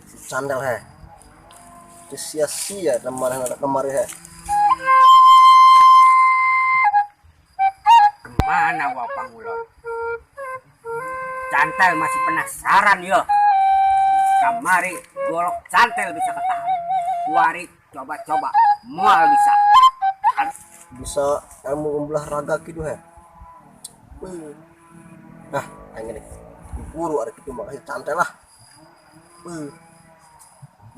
Si candel he. Itu sia-sia kemarin ada kemari he. Kemana Wa Pangulon? Cantel masih penasaran yo. Kamari golok cantel bisa ketahan. Kuari coba-coba moal bisa. Bisa ilmu membelah raga gitu he. Nah, yang ini guru ada gitu makasih cantel lah.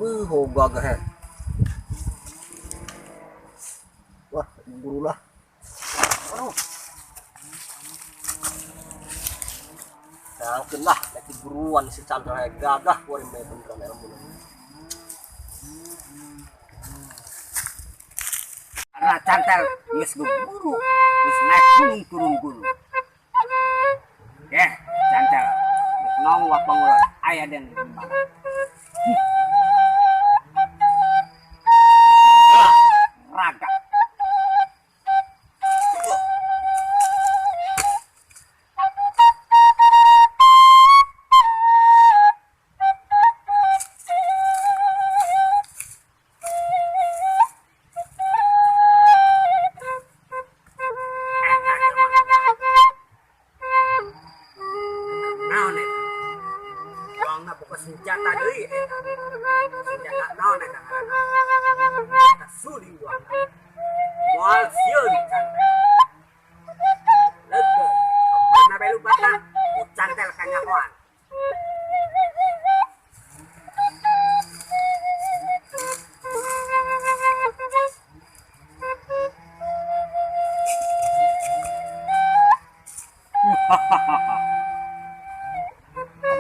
Hoga he. Wah, guru lah. Aduh. Tangkeun lah, lagi buruan si cantel he gagah kuari mah beneran ilmu. Karena cantel geus geburu, geus naik gunung turun gunung. Eh, cantel geus nong Wa Pangulon aya den di mana? Raga. Naon eta? Doangna boga senjata deui eta. Senjata naon eta ngaranna? Senjata suling doangna. Moal sieun cantel. Leukeun, mana bae lumpatna? Ku cantel kanyahoan.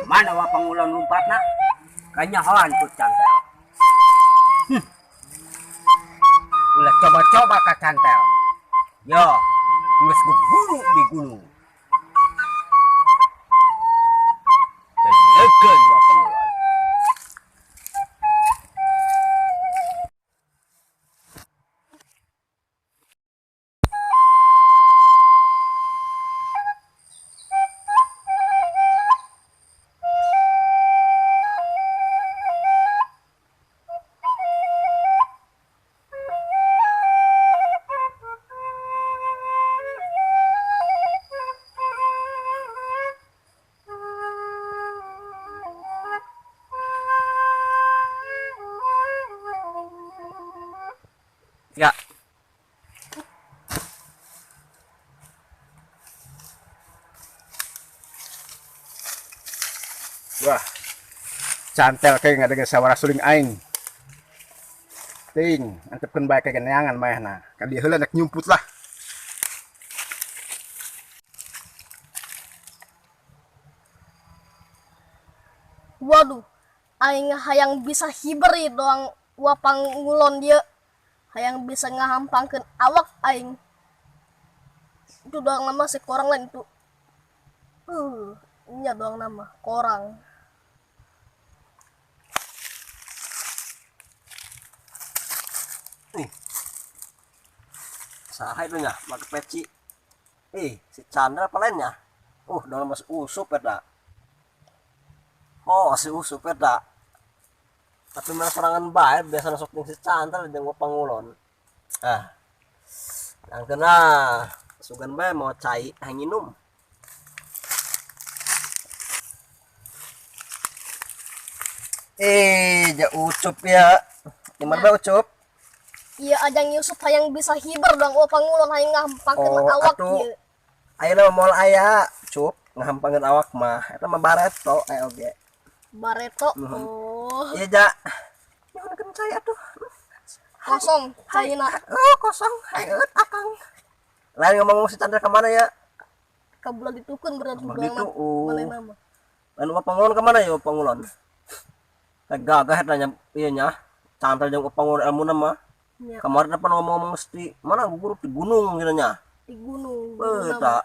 Kemana Wa Pangulon lumpatna? Kanyahoan ku cantel. Ulah coba-coba ka cantel. Yo, geus geburu di gunung. Leukeun Wa Pangulon. Ya. Wah, cantel kayak nggak dengar sawara suling aing. Ting, antepkeun bae ka geneangan maehna. Kan dia heula nek nyumput lah. Waduh, aing hayang bisa hiber ieu doang Wa Pangulon dieu. Hayang bisa ngahampangkeun awak aing. Itu doang nama si korang lain tuh. Nya doang nama korang. Nih. Saha itu nya make peci. Si Chandra apa lainnya? Dalam mas usup eta. Oh, si usup eta. Tapi malah serangan bae biasa masuk jeung si Chandra jeung Wa Pangulon. Ah. Yang kena sugan bae mau cai hanginum. Ja Ucup ya. Di mana bae Ucup? Iya, ajang Yusuf hayang bisa hiber dong Wa Pangulon hayang ngahampangkeun Oh, awak atuh. ieu. Ayeuna mah moal aya, Cup, ngahampangkeun awak mah. Eta mah bareto aya oge. Bareto. Nuhun. Oh. Iya, Ja. Nyuhunkeun cai atuh. Kosong caina. Oh, kosong. Hayeut akang. Lain ngomong si Chandra kemana ya? Kabulan ditukun berarti Kabulan doang ditukun. mana nama. Lain Wa Pangulon kemana ya Wa Pangulon? Kayak gagah eta nya ieu nya. Chandra jeung Wa Pangulon ilmuna mah. Nya. Kemarin apa ngomong-ngomong mesti mana guru di gunung gitu nya. Di gunung. Beuh, tak.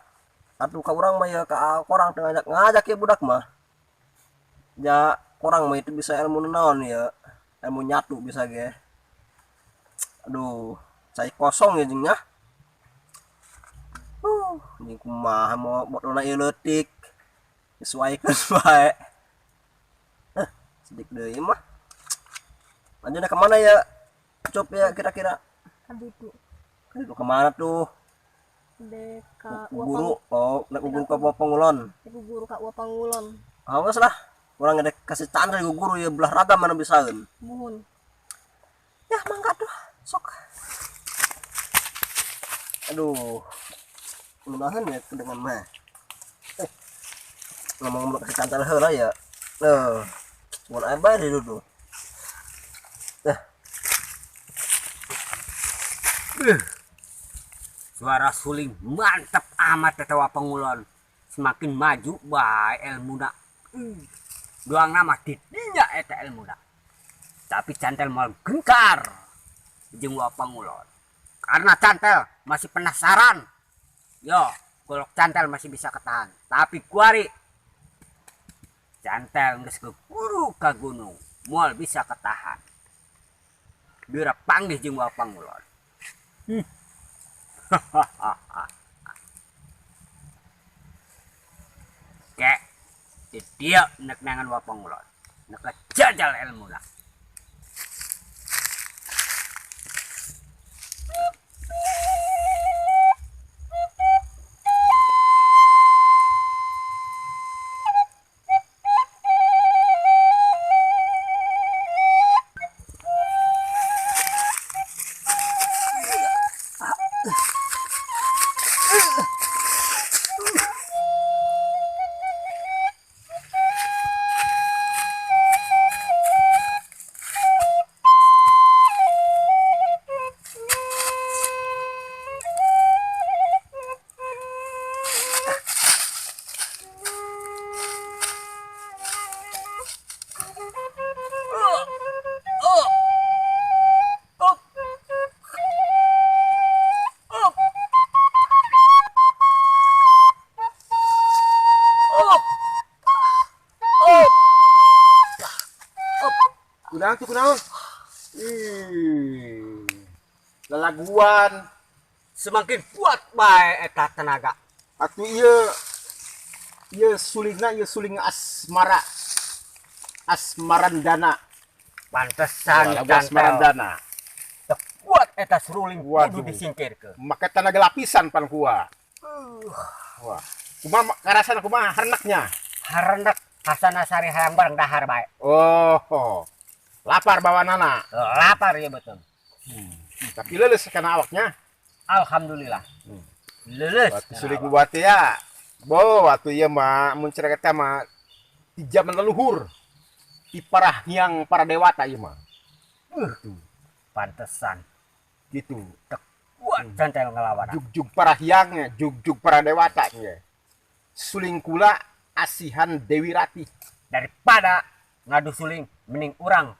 Atuh ka urang mah ya ka korang teh ngajak ya budak mah. Ya korang mah itu bisa ilmu naon ya. Ilmu nyatu bisa ge. Aduh, cai kosong ya jeung nya. Anjing, kumaha mau botolna ieu leutik. Sesuaikeun bae. Eh, sedik deui mah. Lanjutnya kemana ya? Cop ya kira-kira. Kaditu. Itu kemana tuh? Dek ka Guru, oh, nek guru ka pangulon. Ibu guru ka Wa Pangulon. Awas lah. Urang ngedek kasih tanda di guru ya belah raga mana bisaeun. Muhun. Ya mangga tuh, sok. Aduh. Mudahan ya dengan mah. Eh. Ngomong-ngomong kasih tanda heula ya. Eh. Cuman aja di dulu. Eh, Suara suling mantap amat eta Wa Pangulon. Semakin maju bae ilmuna. Doang nama tidinya eta ilmuna. Tapi Cantel mau gencar jeung Wa Pangulon. Karena Cantel masih penasaran. Yo, golok Cantel masih bisa ketahan. Tapi kuari Cantel geus guru ka gunung, moal bisa ketahan. Bira panggih jeung Wa Pangulon. Kek, di dia nek nangan Wa Pangulon. Nek jajal ilmu lah. Kunaon tuh, kunaon? Ih. Lalaguan. Semakin kuat bae eta tenaga. Atuh ieu ieu sulingna, ieu suling asmara. Asmarandana. Pantesan Lagu Cantel. Asmarandana. Teu kuat eta seruling, Waduh. kudu disingkirkeun. Make tenaga lapisan pan kuat. Wah. Kumaha karasana, kumaha hareneknya? Harenek hasana sari hayang bareng dahar bae. Oh. Lapar bawanana. Lapar ya betul. Tapi leuleus kana awaknya. Alhamdulillah. Leuleus. Waktu sulit buat ya. Bo, waktu ieu mah mun cenah eta mah di zaman leluhur. Di parahyang para dewata ieu mah. Pantesan Gitu. kuat Cantel ngelawan. Jugjug parahyangnya, jugjug para dewata nya. Suling kula asihan Dewi Ratih. Daripada ngadu suling mending urang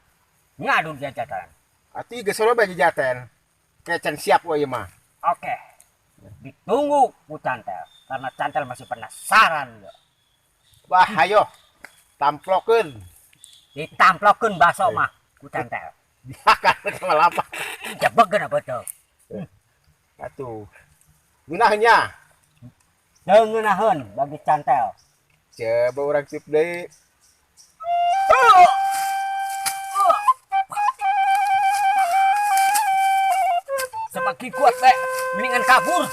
ngadu jajakan. Atuh geus loba jajaten. Kecan siap we ieu mah. Oke. Ditunggu ku Cantel karena Cantel masih penasaran ya. Wah, hayo. Tamplokeun. Ditamplokeun baso mah ku Cantel. Diakan sama lapar. Jebegen apa tuh? Atuh. Ngeunaheun nya. Teu ngeunaheun bagi Cantel. Coba urang sip deui. Semakin kuat le, mendingan kabur.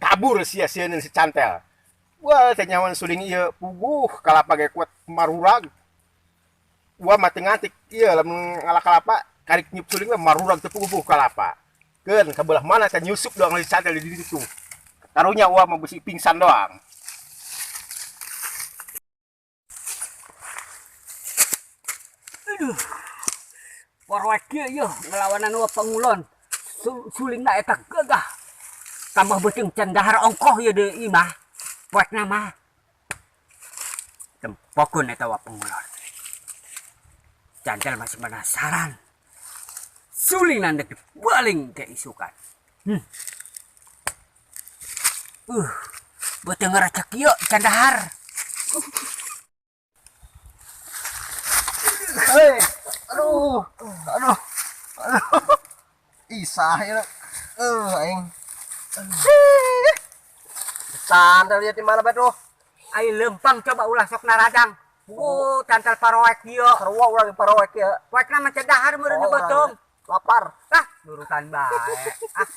Kabur sia sieun si Cantel. Wah, teh nyawan suling ieu puguh kalapa ge kuat marurag. Wah, mati ngatik ieu lamun ngala kalapa karik nyup suling mah marurag teu puguh kalapa. Keun ka belah mana teh nyusup doang si Cantel di ditu. Karunya wah mah bisi pingsan doang. Aduh. Porwek kieu yeuh ngelawanan Wa Pangulon. Sulingna eta gagah. Tambah beuteung can dahar ongkoh ieu deui imah. Poekna mah. Tempokeun eta Wa Pangulon. Cantel masih penasaran. Sulingna ndek dibaling ke isukan. Beuteung ngeracek kieu can dahar. Hei, aduh, aduh, aduh. Isah ya. Aing. Cantel lihat di mana bae tuh? Ai lempang coba ulah sok naradang. Oh, cantel paroek ieu. Sarua urang paroek ya. Poekna mah dahar meureun Oh, di beuteung. Lapar. Ah, nurutan bae. Ah,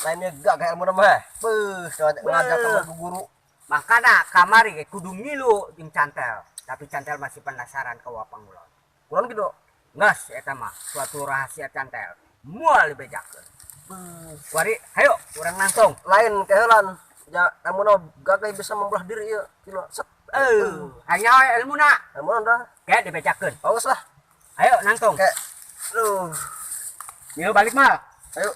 Lainnya gak kayak ilmu mah. Beuh, ngajak sama guru. Makana kamari ge kudu ngilu jeung cantel. Tapi cantel masih penasaran ke Wa Pangulon. Kulon gitu. Nges eta mah suatu rahasia cantel. Moal dibejakeun. Kuari, hayo urang nangtung. Lain kehelan. Ya, ilmu gak kayak bisa membelah diri ya. Kilo set. Eh, hanya we ilmuna. Ilmu dah. Kayak dibejakeun. Bagus lah. Ayo nangtung. Kayak. Aduh. Ngilu balik mal. Ayo.